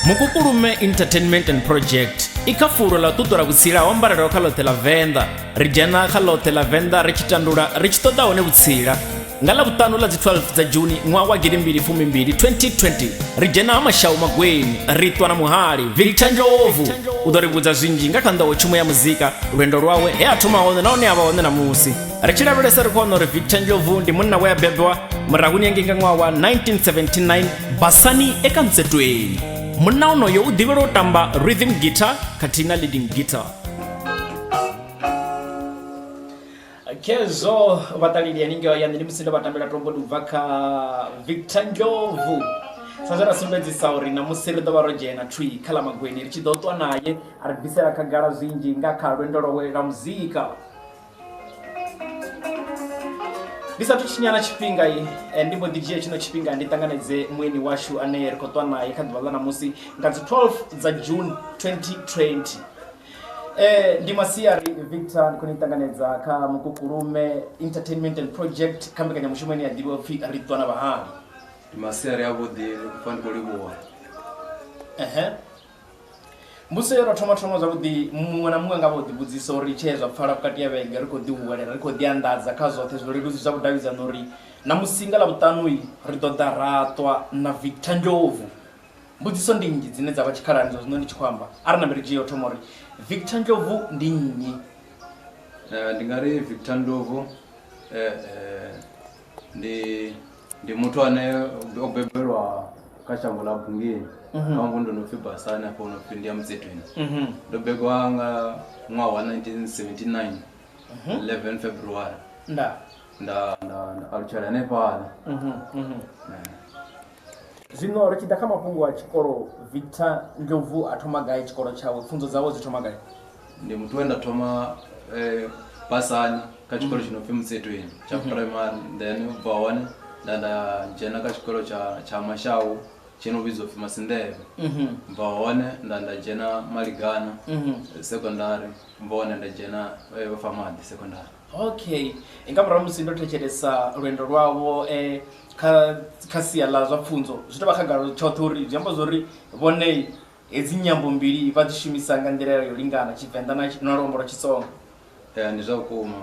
Mukukulume Entertainment and Project i kha fulo ḽa u ṱuṱula vhutsila ho ambarelaho kha ḽoṱhe ḽa Venḓa. Ri dzhena kha ḽoṱhe ḽa Venḓa ri tshi tandula ri tshi ṱoḓa hone vhutsila. Nga Ḽavhuṱanu ḽa dzi 12 dza Juni ṅwaha wa gidimbili fumimbili 2020 ri dzhena ha Mashau Magweni ri ṱwa na muhali Victor Ndlovu u ḓo ri vhudza zwinzhi nga kha nḓowetshumo ya muzika, lwendo lwawe, he a thoma hone nahone a vha hone ṋamusi. Ri tshi lavhelesa ri khou wana uri Victor Ndlovu ndi munna we a bebwa murahuni hangei nga ṅwaha wa 1979 Basani eka Ntsetweni. Munna onoyo u ḓivhelwa u tamba rhythm guitar khathihi na leading guitar. Khezwo vhaṱaleli haningei hayani ndi musi ndo vha tambela tombo ndi u bva kha Victor Ndlovu sa zwe ra sumbedzisa uri ṋamusi ri ḓo vha ro dzhena thwi kha ḽa Magweni ri tshi ḓo ṱwa naye a ri bvisela khagala zwinzhi nga kha lwendo lwawe lwa muzika. Ndi sathu tshinyana tshifhinga ndi mbo ḓi dzhia tshino tshifhinga ndi ṱanganedze mueni washu ane ri khou ṱwa naye kha ḓuvha ḽa ṋamusi nga dzi 12 dza June 2020. Ndi masiari Victor ndi khou ni ṱanganedza kha Mukukulume Entertainment and Project kha mbekanyamushumo ine ya ḓivhiwa upfhi Ri Ṱwa Na Vhahali. Ndi masiari avhuḓi ndi khou pfa ndi khou livhuwa. Ehe. Mbudziso yo tou thoma thoma zwavhuḓi muṅwe na muṅwe nga vha o ḓivhudzisa uri tshee zwa pfala vhukati ha vhege ri khou ḓi huwelela ri khou ḓi anḓadza kha zwoṱhe zwileludzi zwa vhudavhidzani uri ṋamusi nga Ḽavhuṱanu ri ḓo ḓa ra ṱwa na Victor Ndlovu. Mbudziso ndi nnzhi dzine dza vha tshikhalani zwa zwino ndi tshi khou amba. A ri nambe ri dzhie yo thoma uri Victor Ndlovu ndi nnyi? Ndi nga ri Victor Ndlovu ndi ndi muthu ane o bebelwa kha shango ḽa Bungeni kha muvhundu no pfi Basani afho no pfi ndi ya Mutsetweni. Ndo begwa nga ṅwaha wa 1979 11 February. Nda nda nda nda alutshela hanefhaḽa. Zwino ri tshi ḓa kha mafhungo a tshikolo Victor Ndlovu a thoma gai tshikolo tshawe pfunzo dzawe dzi thoma gai? Ndi muthu we nda thoma basani kha tshikolo tshi no pfi Mutsetweni tsha primary then u bva hone nda nda dzhena kha tshikolo tsha tsha Mashau tshi no vhidzwa upfhi Masinḓevhe. U bva hone nda nda dzhena Maligana secondary u bva hone nda dzhena Vhafamaḓi secondary. Okay nga murahu musi ndo thetshelesa lwendo lwavho kha kha sia ḽa zwa pfunzo zwi tovha khagala tshoṱhe uri zwi amba zwori vhone hedzi nyambo mbili vha dzi shumisa nga nḓila yo lingana Tshivenḓa na na luambo lwa Tshitsonga. Ya ndi zwa vhukuma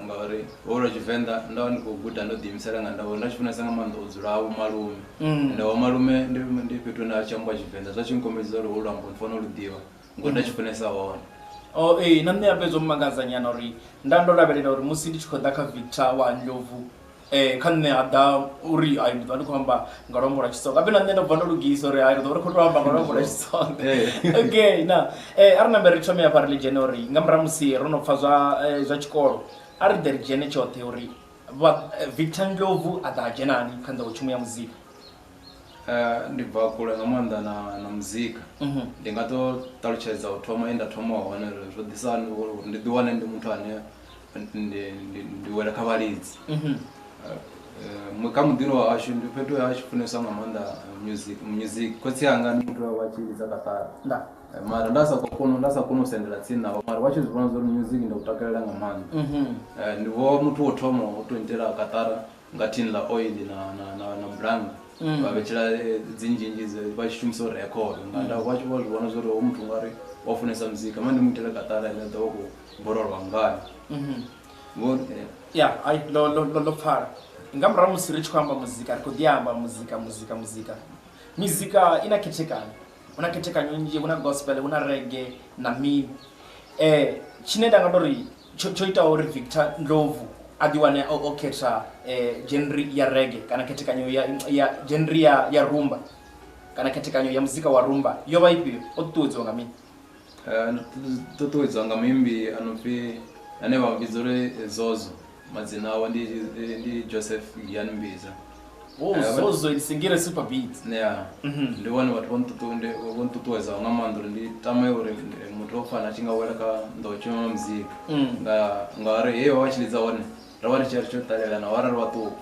ngauri holu lwa Tshivenḓa ndo vha ndi khou guda ndo ḓiimisela nga ndavha uri nda tshi funesa nga maanḓa u dzula ha vho malume ende vho malume ndi ndi fhethu hune ha tshi ambiwa Tshivenḓa zwa tshi nkombedzisa uri holu luambo ndi fanela u lu ḓivha ngori nda tshi funesa hone. Oh ee na nṋe habe zwo mmangadza nyana uri nda ndo lavhelela uri musi ndi tshi khou ḓa kha Victor wa Ndlovu kha nṋe ha ḓa uri hai ndi ḓovha ndi khou amba nga luambo lwa Tshitsonga habe na nṋe ndo bva ndo lugisa uri hai ri ḓovha ri khou tou amba nga luambo lwa Tshitsonga. Okay na a ri nambe ri thome hafha ri ḽi dzhene uri nga murahu musi ro no pfha zwa zwa tshikolo a ri ḓe ri dzhene tshoṱhe uri vha Victor Ndlovu a ḓa a dzhena hani kha nḓowetshumo ya muzika. Ndi bva kule nga maanḓa na na muzika ndi nga to ṱalutshedza u thoma he nda thoma hone uri zwo ḓisa hani uri ndi ḓi wane ndi muthu ane ndi ndi ndi wela kha vhalidzi. Kha muḓini wa hashu ndi fhethu ha tshi funesa nga maanḓa music music khotsi anga ndi muthu we a vha tshi lidza kaṱara Nda. Mara nda sa khou kona nda sa koni u sendela tsini navho mara vha tshi zwi vhona zwa uri music ndi u takalela nga maanḓa. Ndi vho muthu wo thoma u to itela kaṱara nga thini ḽa oil na na na na bulannga vha vhetshela dzi nzhinzhi dze vha tshi shumisa u record nga nda vha tshi vho zwi vhona zwori hoyu muthu ungari wa funesa muzika mara ndi mu itele kaṱara ine a ḓo vha khou borolowa ngayo. Vho Ya hai ḽo ḽo ḽo ḽo pfala nga murahu musi ri tshi khou amba muzika ri khou ḓi amba muzika muzika muzika mizika i na khethekanyo hu na khethekanyo nnzhi hu na gospel hu na reggae na mini tshine nda nga tori tsho tsho itaho uri Victor Ndlovu a ḓi wane o khetha genre ya reggae kana khethekanyo ya ya genre ya ya rumba kana khethekanyo ya muzika wa rumba yo vha ifhio o ṱuṱuwedziwa nga mini? Ndo ṱuṱuwedzwa nga muimbi a no pfhi ane vha vhidza uri Zozo madzina awe ndi ndi Joseph Giyani Mbiza. Oh, Zozo and Singire Super Beats. Ya ndi vhone vhathu vho vho nṱuṱuwedzaho nga maanḓa uri ndi tame uri muthu o fana a tshi nga wela kha nḓowetshumo ya muzika nga ngauri he vha vha tshi lidza hone ro vha ri tshi ya ri tshi yo ṱalela naho arali vhaṱuku.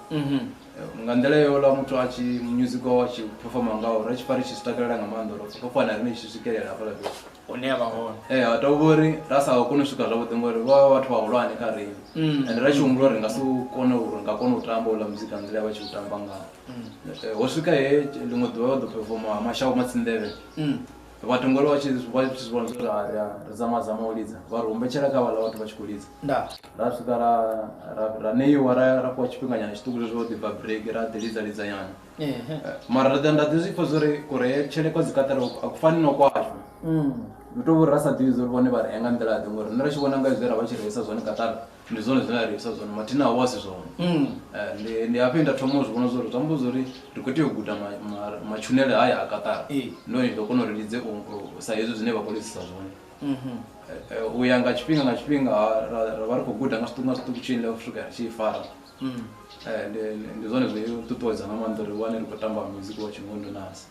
Nga nḓila yo ḽa muthu a tshi music wawe a tshi performa ngawo ri tshi pfa ri tshi zwi takalela nga maanḓa uri ro fana riṋe tshi swikelela hafhaḽa fhethu hune ya vha hone. Ee, tou vha uri ra sa koni u swika zwavhuḓi ngori vha vha vhathu vhahulwane kha riṋe, ende ra tshi humbula uri ri nga si kone uri nga kona u tamba houḽa muzika nga nḓila ye vha tshi u tamba ngayo. Ho swika he ḽiṅwe ḓuvha vha ḓo performa Mashavho Matsindevhe, vhathu ngori vha tshi zwi vhona zwa uri ri zama zama u lidza vha ri humbetshela kha vhaḽa vhathu vha tshi khou lidza. Ra swika ra ṋeiwa ra fhiwa tshifhinga nyana tshiṱuku zwezwo ḓi bva break ra ḓi lidza lidza nyana, mara ra nda ḓi zwi pfha zwori kureitshele kwa dzi kaṱara a ku fani no kwashu. Ndi tou vhori ra sa ḓivhi zwori vhone vha rea nga nḓila ḓe, ngori nṋe ri tshi vhona nga zwe ra vha tshi reisa zwone kaṱara ndi zwone zwine ra reisa zwone mathina ho vha si zwone. Ndi hafho he nda thoma u zwi vhona zwori zwi amba zwori ri khou tea u guda matshunele haya a kaṱara, ndi hone ndi ḓo kona uri lidze sa hezwi zwine vha khou lidzisa zwone. U ya nga tshifhinga nga tshifhinga ra vha ri khou guda nga zwiṱuku nga zwiṱuku tshine u swika ri tshi i fara. Ndi zwone zwi ṱuṱuwedza nga maanḓa uri wane ri khou tamba music wa tshingondo nasi.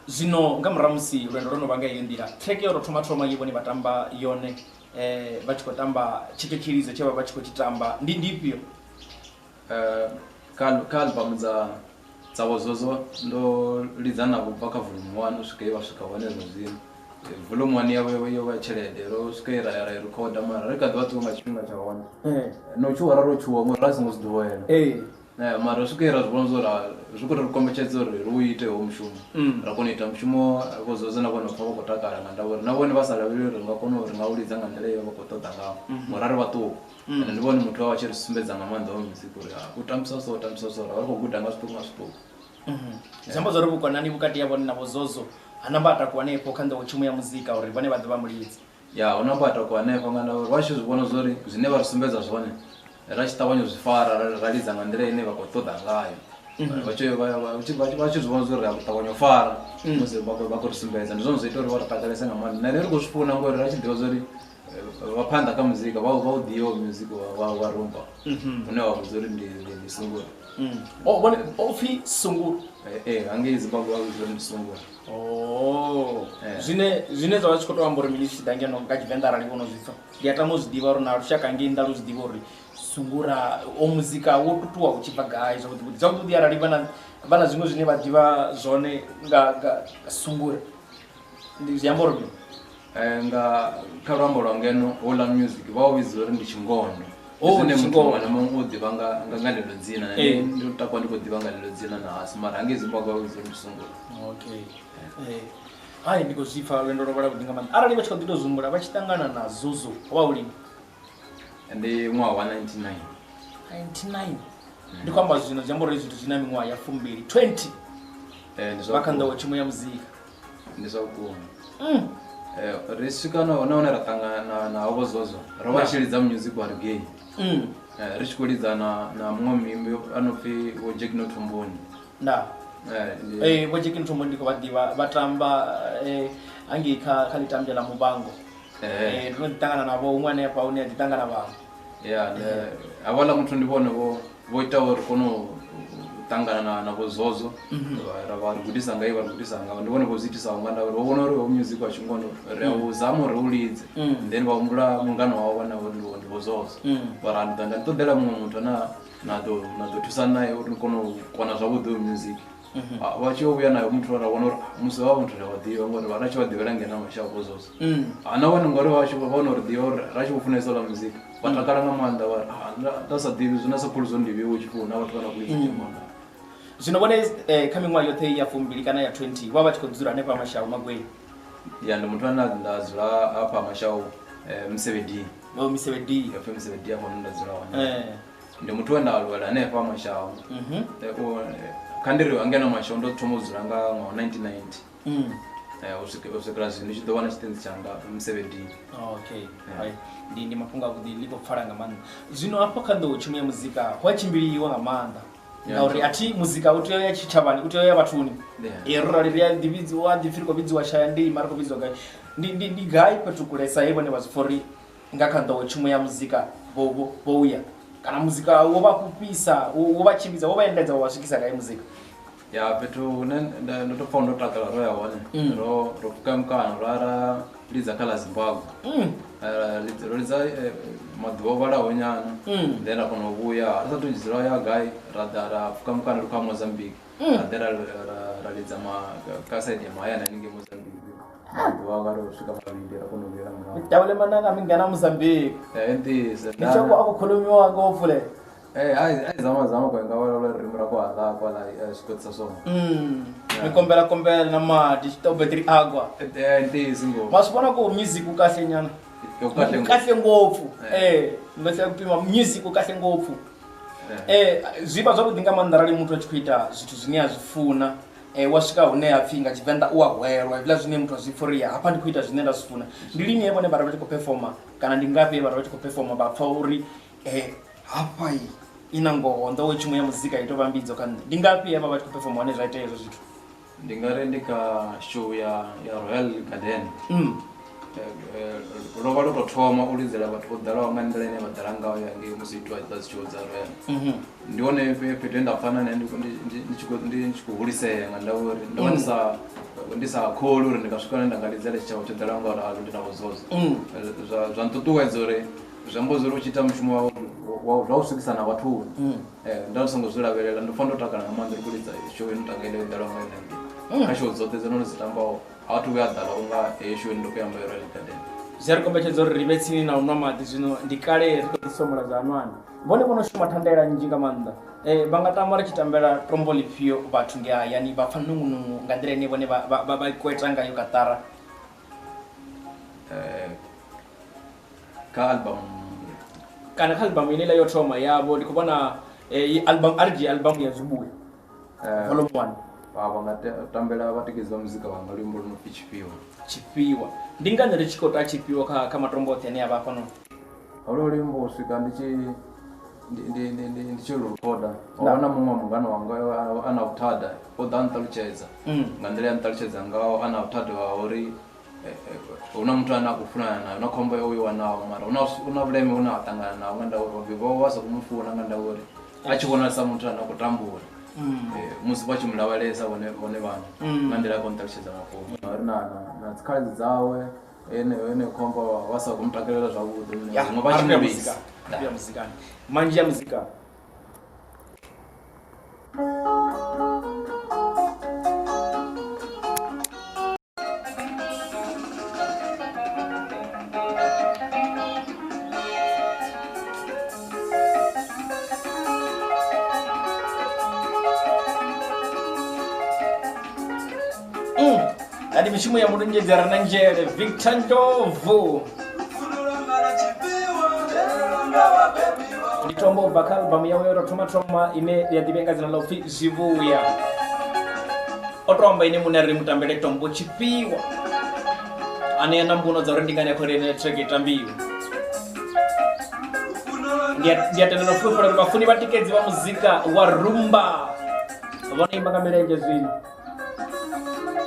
Zwino nga murahu musi lwendo lwo no vha nga iyo nḓila, track yo tou thoma thoma ye vhone vha tamba yone vha tshi khou tamba tshetsho tshilidzo tshe vha vha tshi khou tshi tamba ndi ndi ifhio? Kha album dza dza Vho Zozo ndo lidza navho ubva kha volume 1 u swika he vha swika hone zwa zwino. Volume 1 yavho yo vha tshelede ro swika he ra ya ra i rikhoda mara ri kha ḓi vha ṱuwa nga tshifhinga tsha hone. No tshuwa ra ro tshuwa ngori ra songo zwi ḓowela. Mara ro swika he ra zwi vhona zwa uri zwi khou ri kombetshedza uri ri u ite hoyu mushumo. Ra kona u ita mushumo Vho Zozo na vhone vha pfha vha khou takala nga ndavha uri na vhone vha sa lavheleli uri ri nga kona uri nga u lidza nga nḓila ye vha khou ṱoḓa ngayo ngori a ri vhaṱuku. Ende ndi vhone muthu wa tshi ri sumbedza nga maanḓa hoyu music uri u tambisa so u tambisa so, ra vha ri khou guda nga zwiṱuku nga zwiṱuku. Zwi amba zwori vhukonani vhukati ha vhone na Vho Zozo ha namba a takuwa hanefho kha nḓowetshumo ya muzika uri vhone vha ḓo vha mulidzi. Ya, hu namba a takuwa hanefho nga ndavha uri vha tshi zwi vhona zwori zwine vha ri sumbedza zwone ra tshi ṱavhanya u zwi fara ra lidza nga nḓila ine vha khou ṱoḓa ngayo. Vha tshi zwi vhona zwori ri a ṱavhanya u fara musi vha khou ri sumbedza, ndi zwone zwi ita uri vha ri takalese nga maanḓa. Na riṋe ri khou zwi funa ngori ra tshi ḓivha zwori vha phanḓa kha muzika vha u ḓivha music wa rumba une wa vhudza uri ndi sungura. Oh, vhone o pfi sungura. Ee, hangei Zimbabwe vha vhidza uri ndi sungura. Oh. Zwine zwa vha zwi khou tou amba uri mini zwi tshi ḓa ngeno nga Tshivenḓa arali vho no zwi pfa. Ndi a tama u zwi ḓivha uri na lushaka ngei nnḓa lu zwi ḓivha uri sungura o muzika wo tutuwa u tshi bva gai zwavhuḓi vhuḓi. Zwavhuḓi vhuḓi arali vha na zwiṅwe zwine vha ḓivha zwone nga sungura. Ndi zwi amba uri mini? Nga kha luambo lwa ngeno houḽa music vha u vhidza uri ndi tshingondo. Zwine muthu muṅwe na muṅwe u ḓivha nga nga ḽeḽo dzina, nṋe ndi takuwa ndi khou ḓivha nga ḽeḽo dzina ṋahasi mara hangei Zimbabwe vha vhidza uri ndi sungura. Okay. Hai ndi khou zwi pfa lwendo lwo vha lwavhuḓi nga maanḓa. Arali vha tshi kho ḓi tou zwi humbula vha tshi ṱangana na Zozo ho vha hu lini? Ndi ṅwaha wa 99. 99 ndi khou amba zwino zwi amba uri zwithu zwi na miṅwaha ya fumbili 20 vha kha nḓowetshumo ya muzika. Ndi zwa vhukuma. Ri swika na hone hune ra ṱangana na Vho Zozo ro vha tshi lidza music wa reggae. Ri tshi khou lidza na muṅwe muimbi a no pfhi Vho Jack Nothomboni. Nda. Vho Jack Nothomboni ndi khou vha ḓivha vha tamba hangei kha ḽitambya ḽa Muvhango. Ndo no ḓi ṱangana navho huṅwe hanefha hune a ḓi ṱangana vhaṅwe. Ya, havhaḽa muthu ndi vhone vho itaho uri kone u ṱangana na Vho Zozo ra vha ri gudisa nga vha ri gudisa nga ndi vhone vho zwi itisaho nga ndavha uri vho vhona uri ho music wa tshingondo ri a u zama uri u lidze, then vha humbula mungano wavho vhane vha uri ndi Vho Zozo, vha ri nda ndi ṱoḓela muṅwe muthu ane na ḓo thusa naye uri ni kone u kona zwavhuḓi hoyu music. Vha tshi yo vhuya nayo muthu ra vhona uri musi vha muthu ri a vha ḓivha ngori vha ra tshi vha ḓivhela ngeno mashango Vho Zozo. Na vhone ngori vha tshi vha no ri ḓivha uri ra tshi vho funesa ola muzika vha takala nga maanḓa vha ri nda sa ḓivhi zwino sa khulu zwo ndi vhiwe tshi funa vhathu vha na khou lidza tshingondo. Zwino vhone kha miṅwaha yoṱhe ya fumbili kana ya 20 vha vha tshi khou dzula hanefha Mashau Magwei? Ya, ndi muthu ane nda dzula hafha Mashau Musevhedini. Oh, Musevhedini. Hapfi Musevhedini hafha hune nda dzula hone. Ndi muthu we nda aluwela hanefha Mashau. Kha ndi ri ngeno Mashau ndo thoma u dzula nga ṅwaha wa 1990. U swikela zwino ndi tshi ḓo wana tshiṱentsi tshanga Musevhedini. Okay. Hai, ndi mafhungo avhuḓi ḽi khou pfala nga maanḓa. Zwino hafha kha nḓowetshumo ya muzika hu a tshimbiliwa nga maanḓa. Ngauri a thi muzika u tea u ya tshitshavhani, u tea u ya vhathuni. Ee, ro rali ri a ḓi vhidziwa, ḓi pfhi ri khou vhidziwa shaya ndima, ri khou vhidziwa gai. Ndi gai fhethu kulesa he vhone vha zwi pfha uri nga kha nḓowetshumo ya muzika vho uya kana muzika wo vha fhufhisa, wo vha tshimbidza, wo vha endedza wa vha swikisa gai muzika? Ya, fhethu hune ndo tou pfha ndo takala ro ya hone, ro pfuka mukano ra ra lidza kha ḽa Zimbabwe. Ro lidza maḓuvha o vhalaho nyana, then ra kona u vhuya ri sa tou dzula ya gai, ra ḓa ra pfuka mukano ri khou ya Mozambique, ra ḓe ra lidza kha side ya mahayani haningei Mozambique maḓuvha a ro swika mavhili ra kona u vhuyela murahu. Tavhule mananga mi nghena Mozambique. I ntiyiso. Leswaku a ku khulumiwa ngopfu le. A hi zama zama ku hi nga vulavula ririmi ra kwahala kwala swi kotisa swona. Mi kombela kombela na mati xitobe ti ri agwa. I ntiyiso ngopfu. Ma swi vona ku music wu kahle nyana. Wu kahle ngopfu. Kahle ngopfu. Ni nga tlhela ku pima music wu kahle ngopfu. Zwi vha zwavhuḓi nga maanḓa arali muthu a tshi khou ita zwithu zwine a zwi funa. Wa swika hune ha pfhi nga Tshivenḓa u a hwelwa, hezwiḽa zwine muthu a zwi pfha uri ya hafha ndi khou ita zwine nda zwi funa. Ndi lini he vhone vha ri vha tshi khou performa kana ndi ngafhi he vha ri vha tshi khou performa vha pfha uri hafha i na ngoho nḓowetshumo ya muzika i tou vha mbidzo kha nṋe. Ndi ngafhi he vha vha tshi khou performa hone zwa itea hezwo zwithu? Ndi nga ri ndi kha show ya Royal Garden. Lwo vha lwo tou thoma u lidzela vhathu vho ḓalaho nga nḓila ine vha ḓala ngayo ya ngei musi itiwa dzi show dza Royal. Ndi hone fhethu he nda pfa na nṋe ndi tshi khou hulisea nga ndavha uri ndo vha ndi sa kholi uri ndi nga swika hune nda nga lidzela tshitshavha tsho ḓalaho nga ralo ndi na vho Zozo. Zwa nṱuṱuwedza uri zwi amba uri u tshi ita mushumo wau zwa u swikisa na vhathuni. Nda ndi songo zwi lavhelela, ndo pfa ndo takala nga maanḓa ri khou lidza show ino tanga ine yo ḓalaho nga ine nḓila. Kha show dzoṱhe dzo no dzi tambaho a thu vhuya ḓala unga heyo show ine ndo khou amba ya Royal Garden. Zwi a ri kombetshedza uri ri vhe tsini na u nwa maḓi zwino, ndi kale ri khou ḓi somola zwa anwani. Vhone vho no shuma thandela nnzhi nga maanḓa. Vha nga tama ri tshi tambela tombo ḽifhio vhathu ngei hayani vha pfa nungunungu nga nḓila ine vhone vha kweta ngayo kaṱara? Kha album kana kha album ine ila yo thoma yavho ndi khou vhona album a ri dzhie album ya Zwivhuya volume 1. Vha nga tambela vhatikedzi vha muzika wanga luimbo lu no pfi Tshifhiwa. Tshifhiwa ndi ngani ri tshi khou ta tshifhiwa kha matombo oṱhe ane a vha hafhanoni? Holo luimbo u swika ndi tshi lu rikhoda ho vha na muṅwe mungana wanga a na vhuthada, o ḓa a nṱalutshedza nga nḓila ya nṱalutshedza ngaho, a na vhuthada ha uri hu na muthu ane a khou funana naye, hu na khombo yo i wanaho, mara hu na vhuleme hune a ṱangana naho nga ndavha uri vhabebi vhawe vha sa khou mu funa nga ndavha uri a tshi vhonala sa muthu ane a khou tambula musi vha tshi mu lavhelesa vhone vhaṋe nga nḓila ya khou nṱalutshedza mafhungo. Ri na dzikhaladzi dzawe ene khombo vha sa khou mu takalela zwavhuḓi, huṅwe vha tshi mu lwisa. Manzhi ya muzika. Ndi mishumo ya mulunzhedzi a re na nzhele Victor Ndlovu. Ndi tombo ubva kha albamu yawe yo thoma thoma ine ya ḓivhea nga dzina ḽa upfhi Zwivhuya. O to amba ine muṋe ri mutambele tombo tshifhiwa ane na mbuno dza uri ndi ngani a khou ri ene track i tambiwe. Ndi a tenda na fulufhela uri vhafuni vhatikedzi vha muzika wa rumba vho no imba nga milenzhe zwino.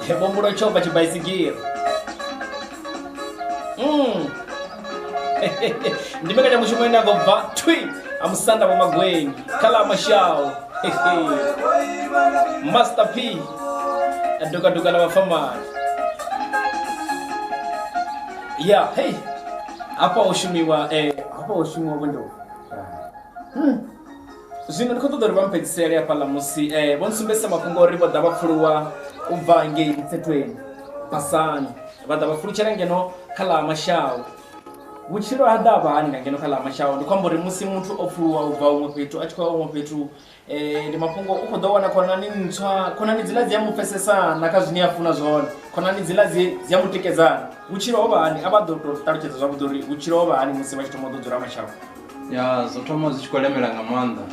Vho mbulo tshova tshibaisigira. Ndi mbekanyamushumo ine ya khou bva thwi ha musanda wa Magwengi kha ḽa Mashau. Master P dukaduka ḽa vhafamali. Ya hey hafha ho shumiwa hafha ho shumiwa vho Ndlovu. Zwino ndi khou ṱoḓa uri vha mpfhedzisele hafhaḽa musi vho nsumbedzisa mafhungo uri vho ḓa vha pfuluwa u bva ngei Mutshethweni Basani vha ḓa vha pfulutshela ngeno kha ḽa Mashau. Vhutshilo ha ḓa vha hani nga ngeno kha ḽa Mashau? Ndi khou amba uri musi muthu o pfuluwa u bva huṅwe fhethu a tshi khou ya huṅwe fhethu ndi mafhungo u khou ḓo wana khonani ntswa, khonani dziḽa dzi a mu pfesesana kha zwine a funa zwone, khonani dziḽa dzi a mu tikedzana. Vhutshilo ho vha hani? A vha ḓo tou ṱalutshedza zwavhuḓi uri vhutshilo ho vha hani musi vha tshi thoma u ḓo dzula Mashau. Ya zwo thoma zwi tshi khou lemela nga maanḓa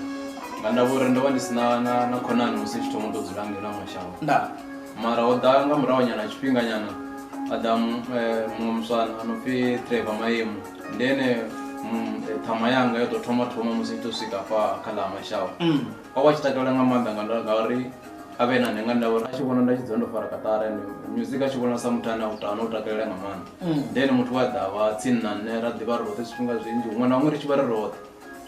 nga ndavha uri ndo vha ndi si na khonani musi tshi thoma u ḓo dzula ngeno Mashau. Nda. Mara ho ḓa nga murahu nyana tshifhinga nyana a ḓa muṅwe muswana a no pfi Trevor Maemu, ndi ene ṱhama yanga yo tou thoma thoma musi ndi to swika hafha kha ḽa Mashau. O vha a tshi takalela nga maanḓa ngauri a vhe na nṋe nga ndavha uri a tshi vhona nda tshi dzula ndo fara kaṱara ende music a tshi vhona sa muthu ane a u takalela nga maanḓa. Ndi ene muthu we a ḓa vha tsini na nṋe ra ḓivha ri roṱhe zwifhinga zwinzhi huṅwe na huṅwe ri tshi vha ri roṱhe.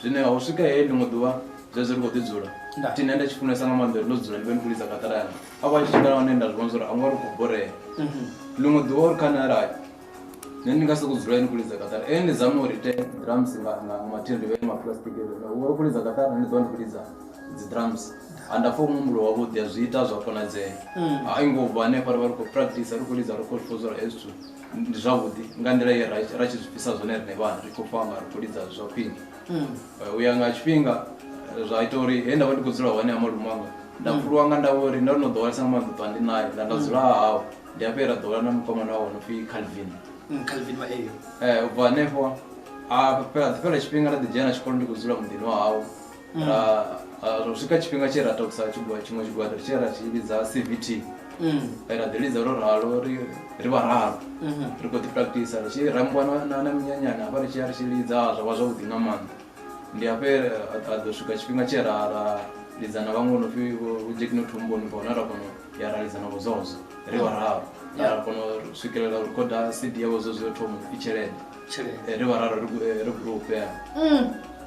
Zwino ho swika he ḽiṅwe ḓuvha zwezwi ri khou ḓi dzula thi nṋe nda tshi funesa nga maanḓa uri ndo dzula ndi vhe ndi khou lidza kaṱara yanga, a vha a tshi swika hune nda zwi vhona uri a nga ri khou borea. Ḽiṅwe ḓuvha uri kha nṋe a ri hai Nṋe ndi nga sokou dzula ndi khou lidza kaṱara, ene ndi zame uri ite drums nga nga mathiri vhe ma plastic u khou lidza kaṱara, nṋe ndi ḓovha ndi khou lidza dzi drums. A nda pfha muhumbulo wavhuḓi a zwi ita zwa konadzea, a i ngo bva hanefha ri vha ri khou practice ri khou lidza ri khou pfha uri hezwi zwithu ndi zwavhuḓi nga nḓila ye ra tshi zwi pfisa zwone riṋe vhana, ri khou pfha nga ri khou lidza zwa khwine. U ya nga tshifhinga zwa ita uri he nda vha ndi khou dzula hone ha malume wanga nda pfuluwa nga ndavha uri ndo no ḓowelesa nga maanḓa ṱwa ndi naye nda nda dzula ha hawe, ndi hafha he ra ḓowela na mukomana wawe no pfhi Calvin. Calvin wa eyo. U bva hanefho a fhela fhela tshifhinga nda ḓi dzhena tshikolo ndi khou dzula muḓini wa hawe, ra zwo swika tshifhinga tshe ra takusa tshiṅwe tshigwada tshe ra tshi vhidza CVT. Ra ḓi lidza ro ralo ri vhararu ri khou ḓi practice ri tshi rambiwa na na minyanyani hafha ri tshi ya ri tshi lidza zwa vha zwavhuḓi nga maanḓa. Ndi hafha he a ḓo swika tshifhinga tshe ra ra lidza na vhaṅwe no pfhi vho Jack no Thumboni bva hune ra kona u ya ra lidza na vho Zozo ri vhararu, ra kona u swikelela u rikhoda CD ya vho Zozo yo thoma upfhi Tshelede. Ri vhararu ri group ya.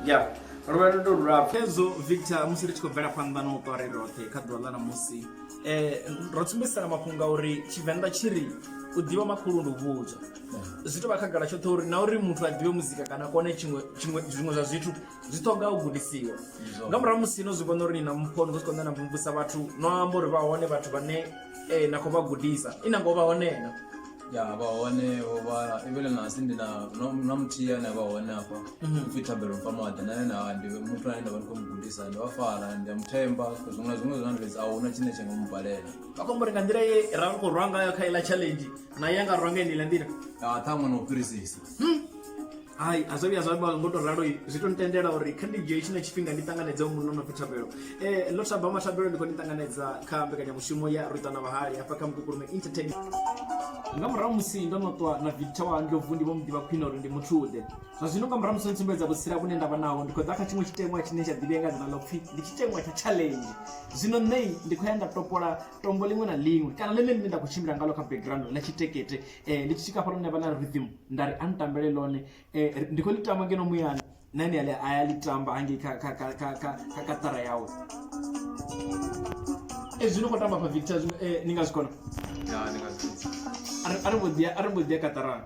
Ya lwendo ndo lulapfu hezwo Victor, musi ri tshi khou bvela phanḓa na u ṱwa ri roṱhe kha ḓuvha ḽa ṋamusi, ro sumbedzisana mafhungo a uri Tshivenḓa tshi ri u ḓivha makhulu ndi u vhudzwa. Zwi tou vha khagala tshoṱhe uri na uri muthu a ḓivhe muzika kana a kone tshiṅwe tshiṅwe zwiṅwe zwa zwithu zwi ṱoga u gudisiwa. Nga murahu musi no zwi vhona uri ni na mpho ni khou zwi kona na mvumvusa vhathu, no amba uri vha hone vhathu vhane na khou vha gudisa, i nangoho vha hone na? Ya vha hone vho vha even nasi ndi na na muthihi ane avha hone hafha upfhi Thabelo Mfamaḓi, na ene ndi muthu ane nda vha ndi khou mu gudisa, ndi vha fara ndi a muthemba zwiṅwe na zwiṅwe zwine nda lidza ahuna tshine tsha nga mu balela. Vha khou amba uri nga nḓila ye ra ri khou rwa ngayo kha iḽa challenge na ye nga rwa nga yeneiḽa nḓila. Ya ṱhaṅwe na u fhirisisa. Hai, a zwo vhuya zwa vha ngo to ralo, zwi to ntendela uri kha ndi dzhie tshino tshifhinga ndi ṱanganedze munna no pfi Thabelo. Ḽo tamba Mathabelo, ndi khou ni ṱanganedza kha mbekanyamushumo ya Ruṱa na Vhahali hafha kha Mukukulume Entertainment. Nga murahu musi ndo no ṱwa na Victor wa Ndlovu ndi vho mu ḓivha khwine uri ndi muthu-ḓe. Zwa zwino nga murahu musi o ntsumbedza vhutsila vhune nda vha naho, ndi khou ḓa kha tshiṅwe tshiteṅwa tshine tsha ḓivhea nga dzina ḽa upfhi ndi tshiteṅwa tsha challenge. Zwino nṋe ndi khou ya nda topola tombo ḽiṅwe na ḽiṅwe kana ḽeneḽi ḽine nda khou tshimbila ngalo kha background ḽa tshitekete, ndi tshi swika hafhaḽa hune ha vha na rhythm nda ri a ntambele ḽone, ndi khou ḽi tamba ngeno muyani na ene a ya ḽi tamba hangei kha kha kha kha kha kha kaṱara yawe. Zwino khou tamba hafha Victor, ni nga zwi kona? Ya ndi nga zwi kona. A ri mbo ḓi ya kaṱarani.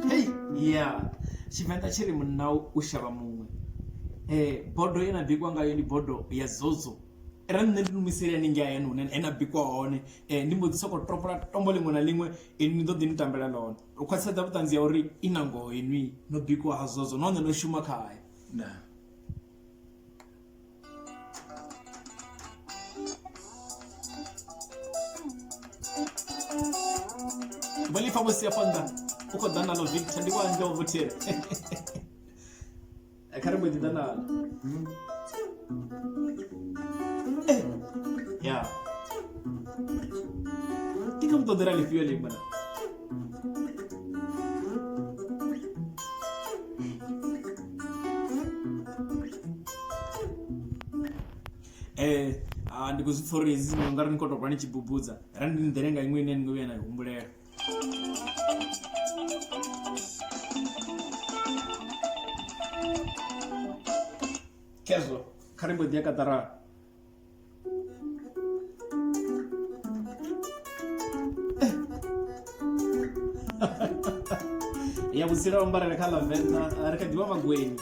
Hey, yeah. Tshivenḓa tshi ri munna u shavha muṅwe. Bodo ye na bikwa ngayo ndi bodo ya zozo. Ra nṋe ndi numisele haningei hayani hune he na bikwa hone, ndi mbo ḓi sokou topola tombo ḽiṅwe na ḽiṅwe inwi ni ḓo ḓi ni tambela ḽone. U khwaṱhisedza vhuṱanzi ha uri i na ngoho inwi no bikiwa ha zozo nahone no shuma khayo. Ndaa. Vho ḽi pfa vho sia phanḓa u khou ḓa naḽo Victor ndi wa ndlovu thiri. Kha ri mbo ḓi ḓa naḽo. Ya. Ndi nga mu ṱoḓela ḽifhio ḽiṅwe na? Ndi khou zwi pfha uri hezwi u nga ri ni khou tou vha ni tshi bubudza ra ndi ni ḓele nga iṅwe ine ni nga vhuya na i humbulela. Khezwo kha ri mbo ḓi ya kaṱara. Ya vhutsila ambarele kha ḽa Venḓa ri kha ḓivha magweni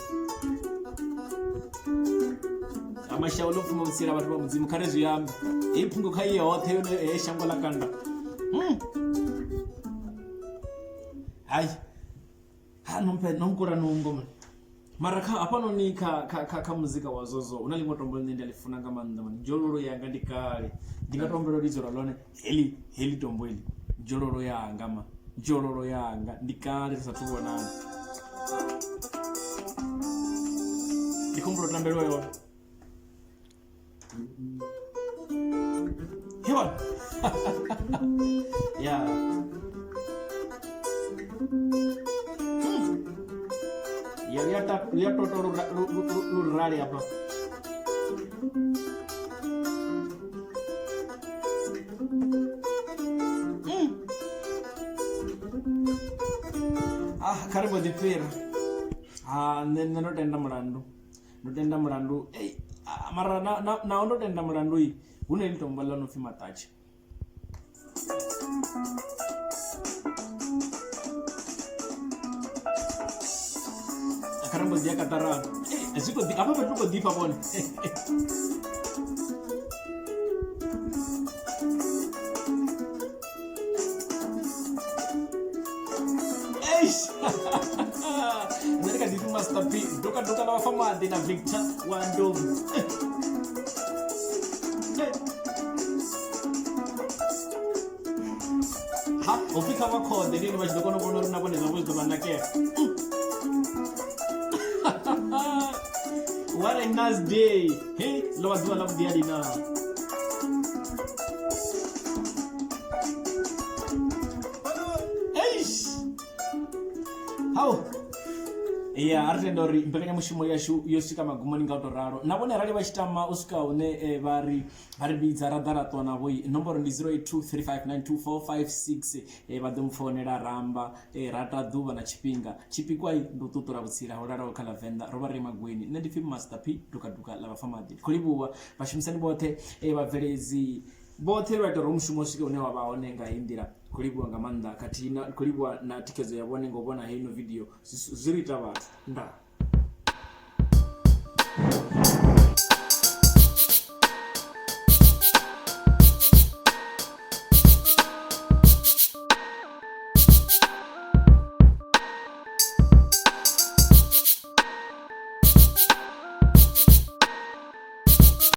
amashawu ḽo pfuma vhutsila vhathu vha mudzimu kha ri zwi ambe heyi phungo kha iye hoṱhe yone he shango ḽa kanda. Hai ha no mphe no nkula nungo man. Mara kha hafhanoni kha kha kha kha muzika wa zozo hu na ḽiṅwe tombo ḽine nda ḽi funa nga maanḓa mani dzhololo yanga ndi kale ndi nga tombela lidzelwa ḽone heḽi heḽi tombo heḽi dzhololo yanga ma dzhololo yanga ndi kale ri sathu vhonana ndi khou humbula u tambeliwa yone. Here on. Yeah. Ya ya lu ya tota lu rali hafha. Ah, kha ri mbo ḓi fhira. Ha nṋe nṋe ndo tenda mulandu, ndo tenda mulandu ei mara na na naho ndo tenda mulandu hu na heḽi tombo ḽa no pfhi maṱatshe. Kha ri mbo ḓi ya kaṱarani zwi khou ḓi hafha fhethu hu khou ḓifha vhone. Eish! Nṋe ndi kha ḓi pfi Master P, duka duka ḽa vhafa maḓi na Victor wa Ndlovu. Ha, ho pfi kha vha khoḓe lini vha tshi ḓo kona u vhona uri na vhone zwavho zwi ḓo vha nakela. What a nice day. Hey, ḽo vha ḓuvha ḽa vhuḓi hani naa? Eish! Hau. Ya, a ri tenda uri mbekanyamushumo yashu yo swika magumoni nga u tou ralo. Na vhone arali vha tshi tama u swika hune eh, vha ri vha ri vhidza ra ḓa ra ṱuwa navho, nomboro ndi 0823592456 eh, vha ḓo mpfounela ra amba eh, ra ta ḓuvha na tshifhinga. Tshipikwa ndi u ṱuṱula vhutsila ho lalaho kha ḽa Venḓa. Ro vha ri Magweni. Nṋe ndi pfi Master P Dukaduka ḽa Vhafamaḓi. Ndi khou livhuwa vhashumisani vhoṱhe eh, vhabveledzi vhoṱhe vha ita uri mushumo u swike hune wa vha hone nga heyi nḓila. Khou livhuwa nga maanḓa khathihi na khou livhuwa na thikhedzo ya vhone nga u vhona heino video zwi ri ita vhathu. Ndaa.